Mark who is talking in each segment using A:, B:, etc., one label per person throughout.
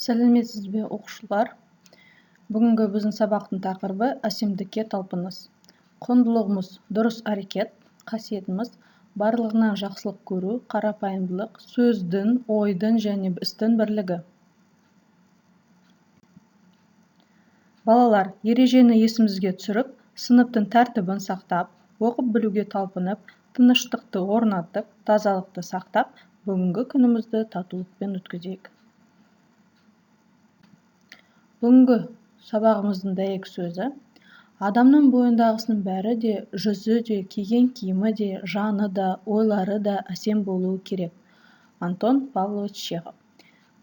A: Сәлеметсіз бе, оқушылар! Бүгінгі біздің сабақтың тақырыбы: әсемдікке талпыныс. Құндылығымыз: дұрыс әрекет, қасиетіміз: барлығынан жақсылық көру, қарапайымдылық, сөздің, ойдың және істің бірлігі. Балалар, ережені есімізге түсіріп, сыныптың тәртібін сақтап, оқып білуге талпынып, тыныштықты орнатып, тазалықты сақтап, бүгінгі күнімізді татулықпен өткізейік. Бүгінгі сабағымыздың дәйек сөзі: адамның бойындағысының бәрі де, жүзі де, киген киімі де, жаны да, ойлары да әсем болуы керек. Антон Павлович Чехов.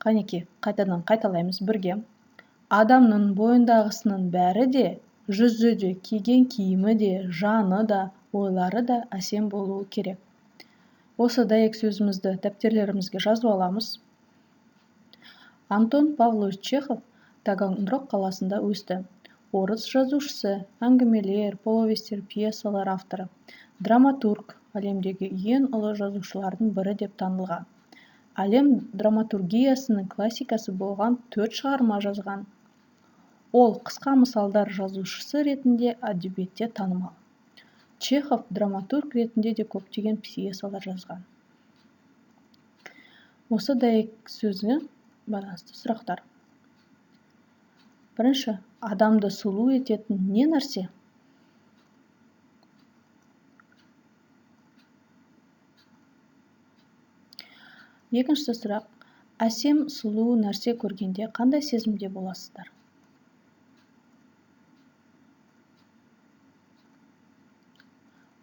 A: Қанеки, қайтадан қайталаймыз бірге. Адамның бойындағысының бәрі де, жүзі де, киген киімі де, жаны да, ойлары да әсем болуы керек. Осы дәйек сөзімізді дәптерлерімізге жазып аламыз. Антон Павлович Чехов Таганрог қаласында өсті. Орыс жазушысы, әңгімелер, повестер, пьесалар авторы, драматург, әлемдегі ең ұлы жазушылардың бірі деп танылған. Әлем драматургиясының классикасы болған төрт шығарма жазған. Ол қысқа мысалдар жазушысы ретінде әдебиетте танымал. Чехов драматург ретінде де көптеген пьесалар жазған. Осы дәйек сөзіне байланысты сұрақтар. Бірінші, адамды сұлу ететін не нәрсе? Екінші сұрақ, әсем, сұлу нәрсе көргенде қандай сезімде боласыздар?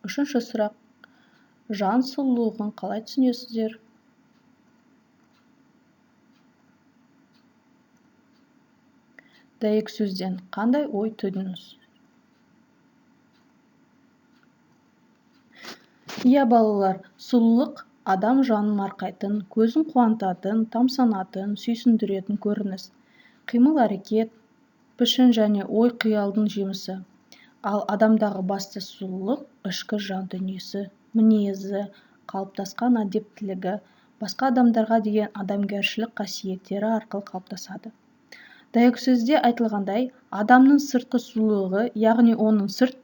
A: Үшінші сұрақ, жан сұлулығын қалай түсінесіздер? Дәйек сөзден қандай ой түйдіңіз? Иә, балалар, сұлулық адам жанын марқайтын, көзін қуантатын, тамсанатын, сүйсіндіретін көрініс. Қимыл-әрекет, пішін және ой-қиялдың жемісі. Ал адамдағы басты сұлулық ішкі жан дүниесі, мінезі, қалыптасқан әдептілігі, басқа адамдарға деген адамгершілік қасиеттері арқылы қалыптасады. Дәйексөзде айтылғандай, адамның сыртқы сұлулығы, яғни оның сырт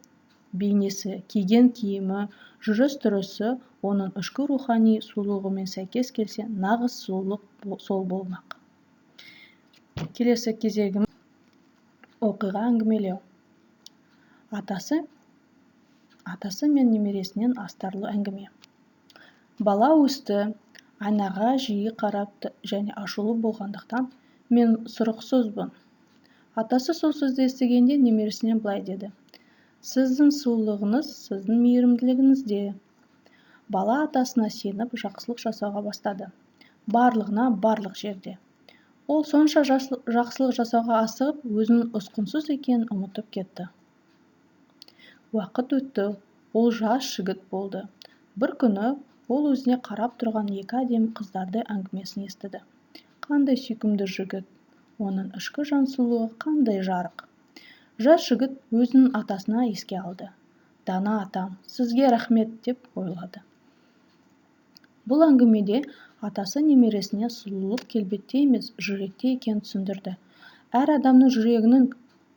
A: бейнесі, киген киімі, жүріс-тұрысы оның ішкі рухани сұлулығымен сәйкес келсе, нағыз сұлулық сол болмақ. Келесі кезегіміз оқиға әңгімелеу. Атасы мен немересінен астарлы әңгіме. Бала өсті, айнаға жиі қарап және ашулы болғандықтан, мен сұрықсызбын. Атасы сол сөзді естігенде немересіне былай деді: сіздің сұлулығыңыз сіздің мейірімділігіңізде. Бала атасына сеніп, жақсылық жасауға бастады. Барлығына, барлық жерде. Ол сонша жақсылық жасауға асығып, өзінің ұсқынсыз екенін ұмытып кетті. Уақыт өтті, ол жас жігіт болды. Бір күні ол өзіне қарап тұрған екі әдемі қыздарды әңгімесін естіді. Қандай сүйкімді жігіт, оның ішкі жан сұлулығы қандай жарық. Жас жігіт өзінің атасына еске алды. Дана атам, сізге рахмет, деп ойлады. Бұл әңгімеде атасы немересіне сұлулық келбетте емес, жүректе екенін түсіндірді. Әр адамның жүрегінің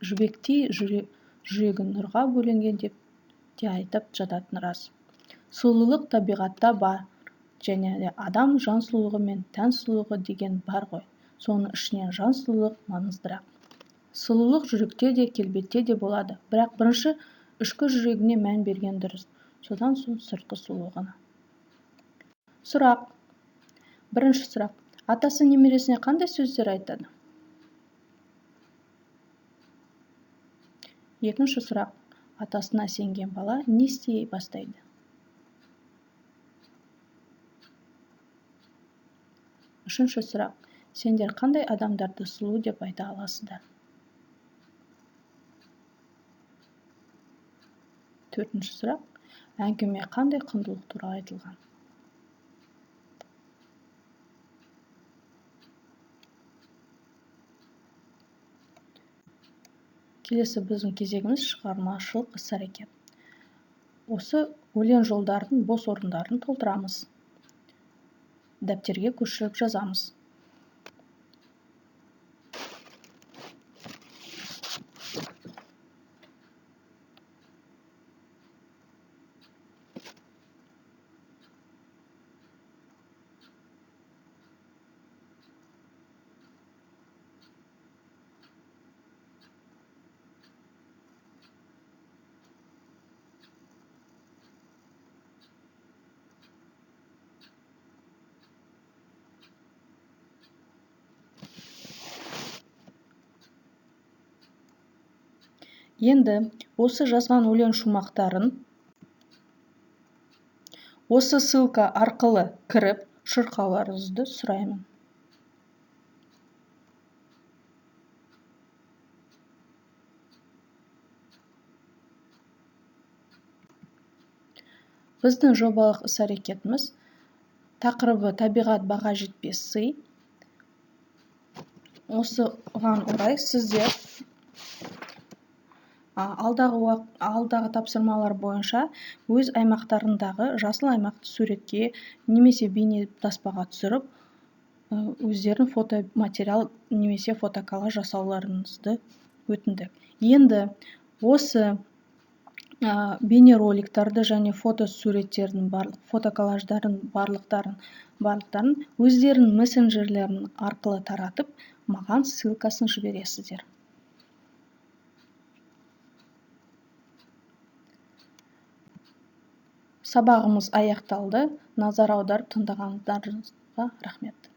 A: жібектей жүрегі нұрға бөленген деп те айтып жататын рас. Сұлулық табиғатта бар және де адам жан сұлулығы мен тән сұлулығы деген бар ғой. Соның ішінен жан сұлулық маңыздырақ. Сұлулық жүректе де, келбетте де болады, бірақ бірінші ішкі жүрегіне мән берген дұрыс, содан соң сыртқы сұлулығына. Сұрақ. Бірінші сұрақ. Атасы немересіне қандай сөздер айтады? Екінші сұрақ. Атасына сенген бала не істей бастайды? Үшінші сұрақ. Сендер қандай адамдарды сұлу деп айта аласыздар? Төртінші сұрақ. Әңгіме қандай құндылық туралы айтылған? Келесі біздің кезегіміз шығармашылық іс-әрекет. Осы өлең жолдардың бос орындарын толтырамыз. Дәптерге көшіріп жазамыз. Енді осы жазған өлең шумақтарын осы ссылка арқылы кіріп шырқауларыңызды сұраймын. Біздің жобалық іс-әрекетіміз тақырыбы табиғат баға жетпес сый. Осыған орай сіздер алдағы тапсырмалар бойынша өз аймақтарындағы жасыл аймақты суретке немесе бейнетаспаға түсіріп, өздерің фотоматериал немесе фотоколлаж жасауларыңызды өтіндік. Енді осы бейнероликтарды және фотосуреттердің барлық фотоколлаждардың барлықтарын өздерінің мессенджерлерін арқылы таратып, маған ссылкасын жібересіздер. Сабағымыз аяқталды. Назар аударып тыңдағандарыңызға рахмет.